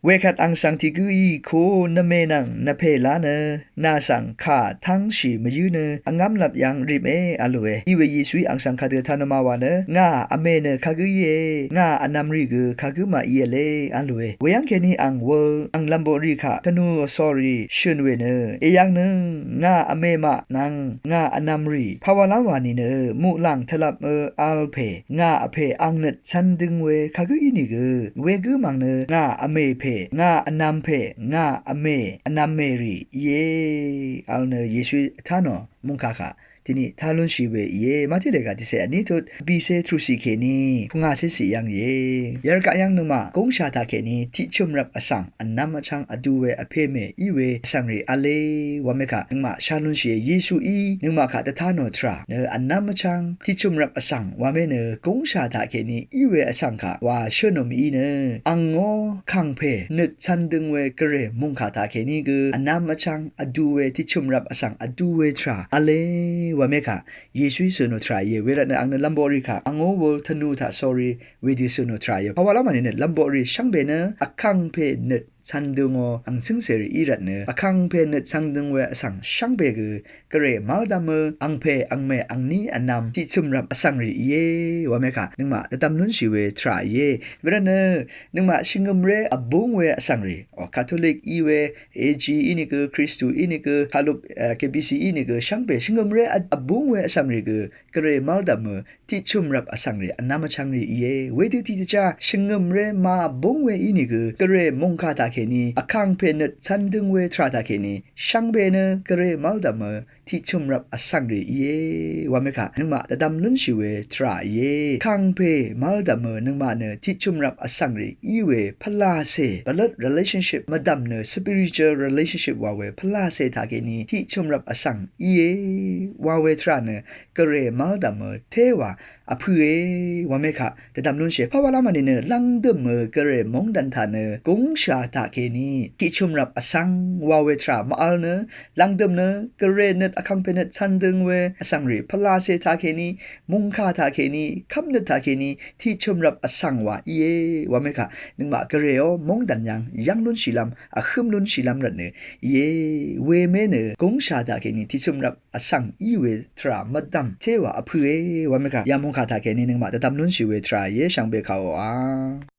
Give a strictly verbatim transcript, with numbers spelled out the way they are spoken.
Wekvt àng svng tiq gǿí ko nvme nvng nvpè lá nø nà svng kà tv́ngshì mvyǿ nø vngv́m lvp yv́ng rime v̄l lòe. Iwe Yesuí àng svng kadø tvnø màwà nø, ngà vmè nø kagǿ íe, ngà vnvm rì gø kagǿ màí v̄le v̄l lòe. Weyv́ng kèní àng wūl àng lv̄mboqrì kaq tvnù sórí shø̀n we nø, èyv̀ng nø ngà vmè maq nvng ngà vnvm rì pàwàlv́m wà nìnø muqlàng tvlvp ø v̄l pè ngà vpè àng nøt cv̄n døng we kagǿ ínìgø, wegǿ mv̀ng nø ngà vmè pè, ngà vnvm pè, ngà vmè vnvm mèrì íe v̄l nø Yesuí tá nò mungkà kaq tiqni tá lúnshì we íe. Màtiq lèga tiqcé vní tut bìcé truqcì kèní pungacé cì yv́ng íe. Yarkaq yv́ng nøngmaq gúngshà taq kèní tiqchø̀mrvp vsvng vnvm vchvng vdu we vpè mè í we vsvng rì v̄le wamekaq nøngmaq shá lúnshìe. Yesuí nøngmaq kaq dvtá nò tvrà nø vnvm vchvng tiqchø̀mrvp vsvng wamè nø gúngshà taq kèní í we vsvng kaq wa shø̀n nò mìí nø, àngó kàngpè nøt cv̄n døng we gvray mungkà taq kèní gø vnvm vchvng vdu we tiqchø̀mrvp vsvng vdu we tvrà v̄le wamekaq Yesuí sø̀n nò tvrà íe. Wervtnø àng nø lv̄mboqrì kaq àngó wūl tvnù taq sórí wedø sø̀n nò tvrà íe. Pàwàlv́m wà nìnø lv̄mboqrì shvngbe nø vkàngpè nøt cv̄n døngò àng cǿngcèrì í rvtnø vkàngpè nøt cv̄n døng we vsvng shvngbe gø gvray mv́ldvm ø àngpè àngmè àngní vnvm tiqchø̀mrvp vsvng rì íe wamekaq nøngmaq dvdvm lúnshì we tvrà íe. Wervtnø nøngmaq shvngø̀mré vbúng we vsvng rì, o, Katolik í we, AG ínìgø, Kristu ínìgø, Kalup, e, KBC ínìgø shvngbe shvngø̀mré vbúng we vsvng rì gø gvray mv́ldvm ø tiqchø̀mrvp vsvng rì vnvm vchvng rì íe. Wedø tiqdvchá shvngø̀mré màbúng we ínìgø gvray mungkà taq kèní vkàngpè nøt cv̄n døng we tvrà taq kèní shvngbe nø gvray mv́ldvm ø tiqchø̀mrvp vsvng rì íe wamekaq nøngmaq dvdvm lúnshì we tvrà íe. Kàngpè mv́ldvm ø nøngmaq nø tiqchø̀mrvp vsvng rì í we pvlacè, blood relationship mvdv̀m nø spiritual relationship wa we pvlacè taq kèní tiqchø̀mrvp vsvng íe wa we tvrà nø gvray mv́ldvm ø téwà vpø̄e wamekaq dvdvm lúnshìe. Pàwàlv́m wà nìnø lv̀ngdø̀m ø gvray móngdàn taq nø gúngshà taq kèní tiqchø̀mrvp vsvng wa we tvrà màvl nø lv̀ngdø̀m nø gvray nøt vkàngpè nøt cv̄n døng we vsvng rì pvlacè taq kèní, mungkà taq kèní, kv́mnøt taq kèní tiqchø̀mrvp vsvng wa íe wamekaq nøngmaq gvray ó móngdàn yv́ng yv́ng lúnshìlv́m vhǿm lúnshìlv́m rvtnø íe. Wemè nø gúngshà taq kèní tiqchø̀mrvp vsvng í we tvrà mvdv̀m téwà vpø̄e wamekaq ya mungkà taq kèní nøngmaq dvdvm lúnshì we tvrà íe shvngbe kàòa.